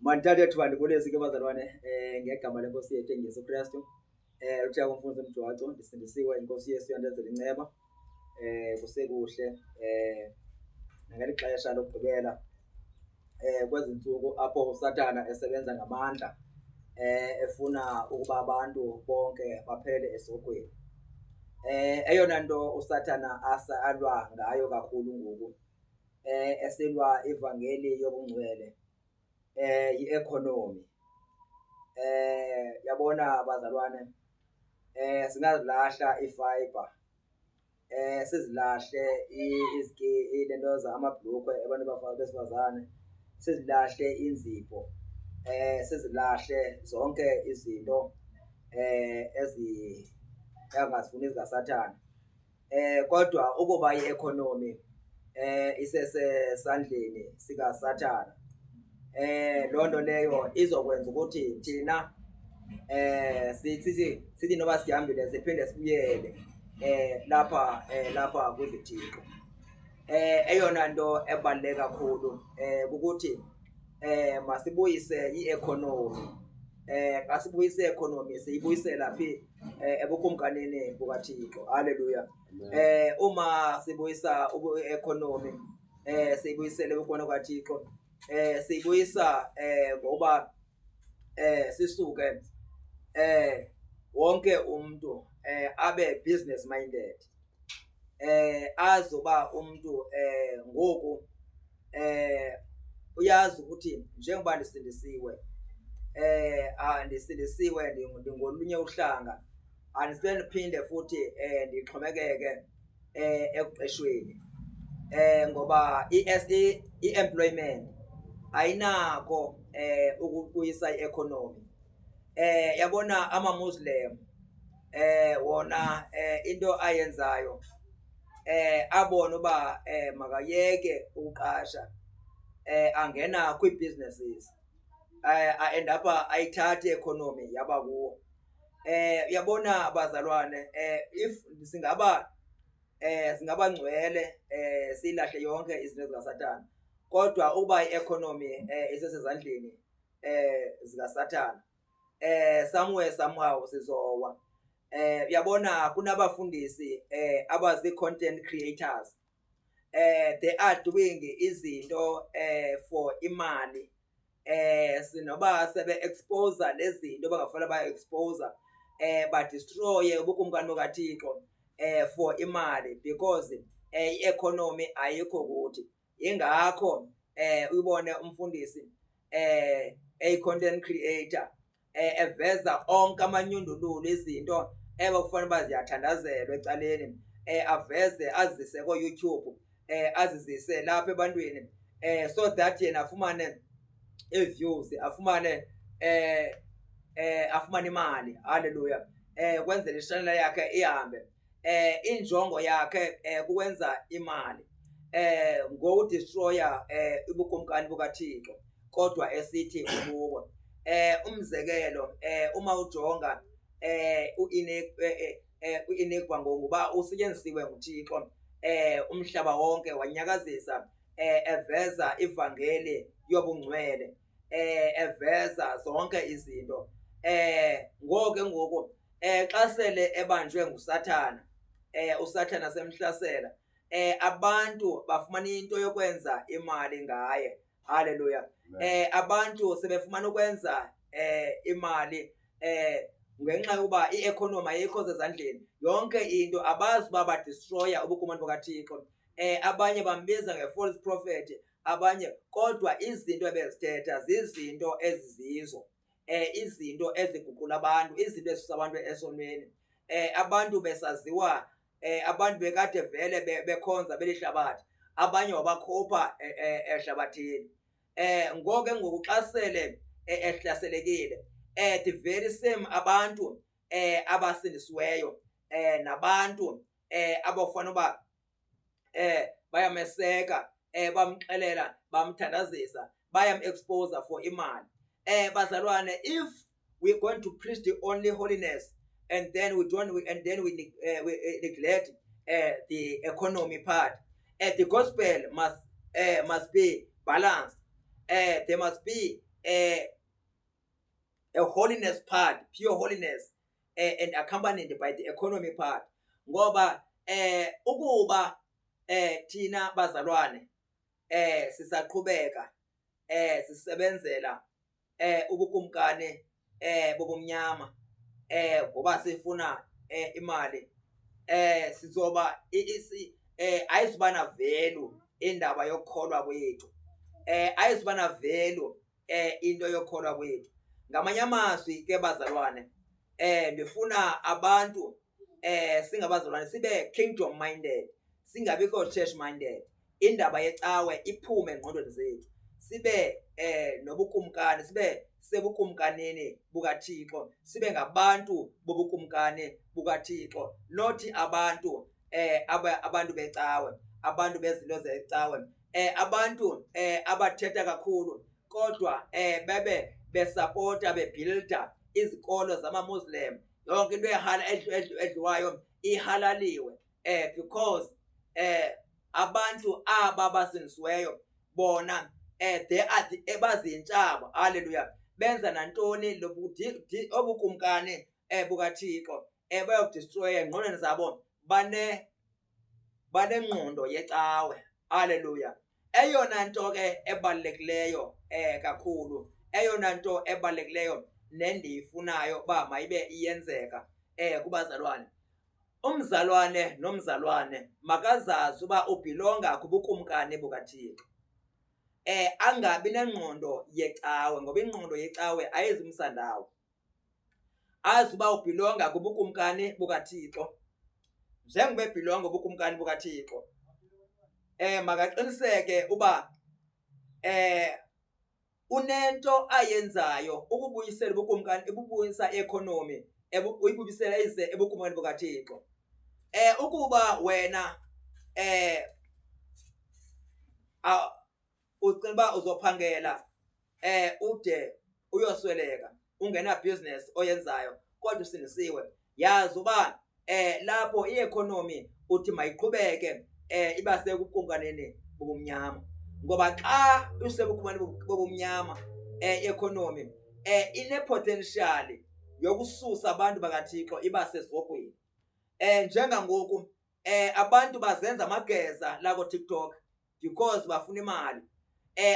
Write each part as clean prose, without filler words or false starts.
Mandithathe thuba ndibulise ke bazalwane ngegama lenkosi yethu enguYesu Krestu. Uthe umfundisi uMjwaco, ndisindisiwe, inkosi Yesu yandenzela inceba. Kusekuhle nangeli xesha lokugqibela kwezi ntsuku apho uSathana esebenza ngamandla efuna ukuba abantu bonke baphele esihogweni. Eyona nto uSathana alwa ngayo kakhulu ngoku esilwa ivangeli yobungcwele yi-economy. Yabona bazalwane singazilahla iifayibha sizilahle iilentoza amabhlukhwe abantu besifazane, sizilahle iinzipho, sizilahle zonke izinto ezi angazifuni ezikaSathana. Kodwa ukuba i-economy isesesandleni sikaSathana loo nto leyo izokwenza ukuthi thina sithi sithi noba sihambile siphinde sibuyele lapha lapha kwizithixo. Eyona nto ebaluleke kakhulu kukuthi masibuyise i-economy. Xa sibuyisa i-economy siyibuyisela phi? Ebukumkanini bukaThixo. Haleluya. Uma sibuyisa economy siyibuyisele ebukhona bukaThixo siyibuyisa ngoba sisuke wonke umuntu abe business minded azoba umuntu ngoku uyazi ukuthi njengoba ndisindisiwe ndisindisiwe ndingolunye uhlanga andibe ndiphinde futhi ndixhomekeke ekuqeshweni ngoba i-employment ayinako ukubuyisa i-economy. Yabona ama-Muslim wona into ayenzayo abone uba makayeke ukuqasha angena kwii-businesses a-end up ayithathe i-economy yaba kuwo. Uyabona bazalwane if singaba singaba ngcwele silahle yonke izinto zikaSathana kodwa uba i-economy isesezandleni zikaSathana somewhere somehow sizowa. Uyabona kunabafundisi abazi-content creators they are doing izinto for imali sinoba sebe expose lezinto bangafanele ba expose ba destroy ubukumkani bukaThixo for imali because i-economy ayikho kuthi. Ingakho uyibone umfundisi eyi content creator eveza onke amanyundululu izinto ekufanele uba ziyathandazelwa ecaleni aveze azise ko-YouTube azizise lapha ebantwini so that yena afumane ii-views afumane afumane imali. Haleluya. Kwenzela i-channel yakhe ihambe. Injongo yakhe kukwenza imali ngokudestroya ubukumkani bukaThixo kodwa esithi ububo. Umzekelo uma ujonga u-Enigma ngokuba usetyenzisiwe nguThixo umhlaba wonke wanyakazisa eveza ivangeli yobungcwele eveza zonke izinto ngoku ke ngoku xa sele ebanjwe nguSathana uSathana semhlasela abantu bafumana into yokwenza imali ngaye. Haleluya. Abantu sebefumana ukwenza imali ngenxa yokuba i-economy ayikho sezandleni yonke into abazi uba badestroya ubukumkani bukaThixo. Abanye bambiza nge-false prophet abanye kodwa izinto ebezithetha zizinto ezizizo izinto eziguqula abantu izinto ezisusa abantu esonweni. Abantu besaziwa abantu bekade vele bekhonza belihlabathi abanye wabakhupha ehlabathini. Ngoku ke ngoku xa sele ehlaselekile the very same abantu abasindisiweyo nabantu abafana uba bayameseka bamxelela bamthandazisa bayam-expose for imali. Bazalwane, if we're going to preach the only holiness and then we don't we, and then we neglect the economy part, the gospel must be balanced. There must be a holiness part, pure holiness, and accompanied by the economy part. Ngoba ukuba thina bazalwane sisaqhubeka sisebenzela ubukumkani bobumnyama ngoba sifuna imali, sizoba ayizuba na value indaba yokukholwa kwethu, ayizuba na value into yokukholwa kwethu. Ngamanye amazwi ke bazalwane, ndifuna abantu singabazalwane sibe kingdom minded, singabikho church minded. Indaba yecawe iphume engqondweni zethu, sibe nobukumkani, sibe sebukumkanini bukaThixo, sibe ngabantu bobukumkani bukaThixo, not abantu abantu becawe, abantu bezinto zecawe, abantu abathetha kakhulu kodwa bebe besapota bebuilda izikolo zama-Muslim. Yonke into edliwayo ihalaliwe, because abantu aba basindisiweyo bona they are bazintshaba. Haleluya. Benza nantoni obukumkani bukaThixo bayobudestroya engqondweni zabo, banengqondo yecawe. Haleluya. Eyona nto ke ebalulekileyo kakhulu, eyona nto ebalulekileyo nendiyifunayo uba mayibe iyenzeka kubazalwane, umzalwane nomzalwane makazazi uba ubhilonga kubukumkani bukaThixo, angabi nengqondo yecawe, ngoba ingqondo yecawe ayizumsa ndawo. Azi uba ubhilonga kubukumkani bukaThixo. Njengoba ebhilonga ubukumkani bukaThixo, makaqiniseke uba unento ayenzayo ukubuyisela ubukumkani, ukubuyisa i-economy, uyibuyisela ize ebukumkani bukaThixo. Ukuba wena ucinga uba uzophangela ude uyosweleka ungena business oyenzayo kodwa usindisiwe, yazi uba lapho i-economy uthi mayiqhubeke iba sekukumkanini bobumnyama. Ngoba xa usebukumkani bobumnyama, i-economy ine-potential yokususa abantu bakaThixo iba sesihogweni. Njengangoku abantu bazenza amageza la ko-TikTok because bafuna imali.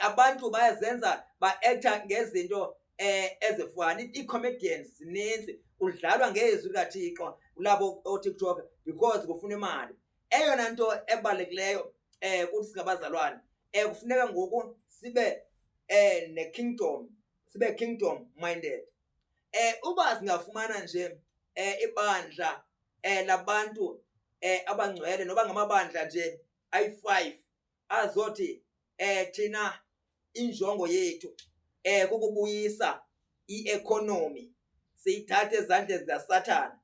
Abantu bayazenza, ba-acta ngezinto ezifana ii-comedians zininzi, kudlalwa ngezwi likaThixo kulabo ooTikTok because kufuna imali. Eyona nto ebalulekileyo kuthi singabazalwane, kufuneka ngoku sibe ne-kingdom, sibe kingdom minded. Uba singafumana nje ibandla labantu abangcwele, noba ngamabandla nje ayi-5, azothi thina injongo yethu kukubuyisa i-economy, siyithathe ezandleni zikaSathana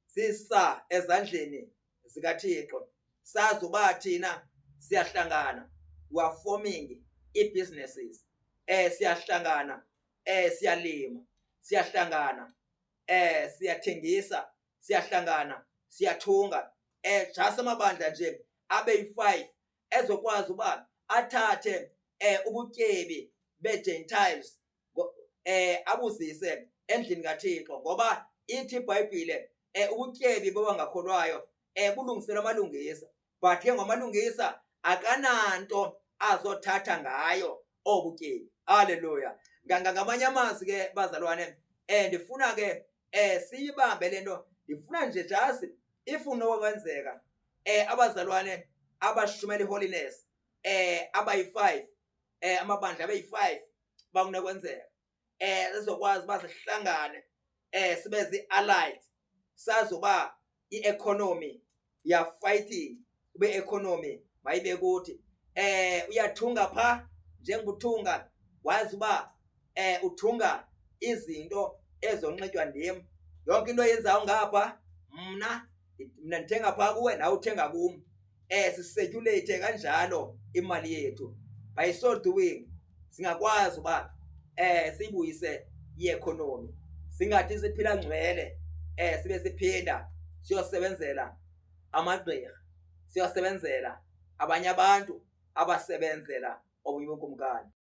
sisa ezandleni zikaThixo, sazi uba thina siyahlangana, we are forming ii-businesses, siyahlangana, siyalima, siyahlangana, siyathengisa, siyahlangana, siyathunga, just amabandla nje abe yi-5 ezokwazi uba athathe ubutyebi be-Gentiles abuzise endlini kaThixo. Ngoba ithi iBhayibhile ubutyebi bobangakholwayo bulungiselwe amalungisa, but ke ngomalungisa akananto azothatha ngayo obutyebi. Haleluya. Ngamanye amazwi ke bazalwane, ndifuna ke siyibambe le nto. Ndifuna nje just if unokwenzeka abazalwane abashumela i-holiness abayi-5, amabandla abeyi-5, bakunokwenzeka sizokwazi uba sihlangane, sibe zii-allies, sazi uba i-economy ya fighting ube economy mayibe kuthi. Uyathunga pha, njengokuthunga wazi uba uthunga izinto ezonxitywa ndim, yonke into oyenzayo ngapha, mna ndithenga pha kuwe, nawe uthenga kum, sicirculate kanjalo imali yethu. By so doing singakwazi uba siyibuyise i-economy, singathi siphila ngcwele sibe siphinda siyosebenzela amagqirha, siyosebenzela abanye abantu abasebenzela obunye ubukumkani.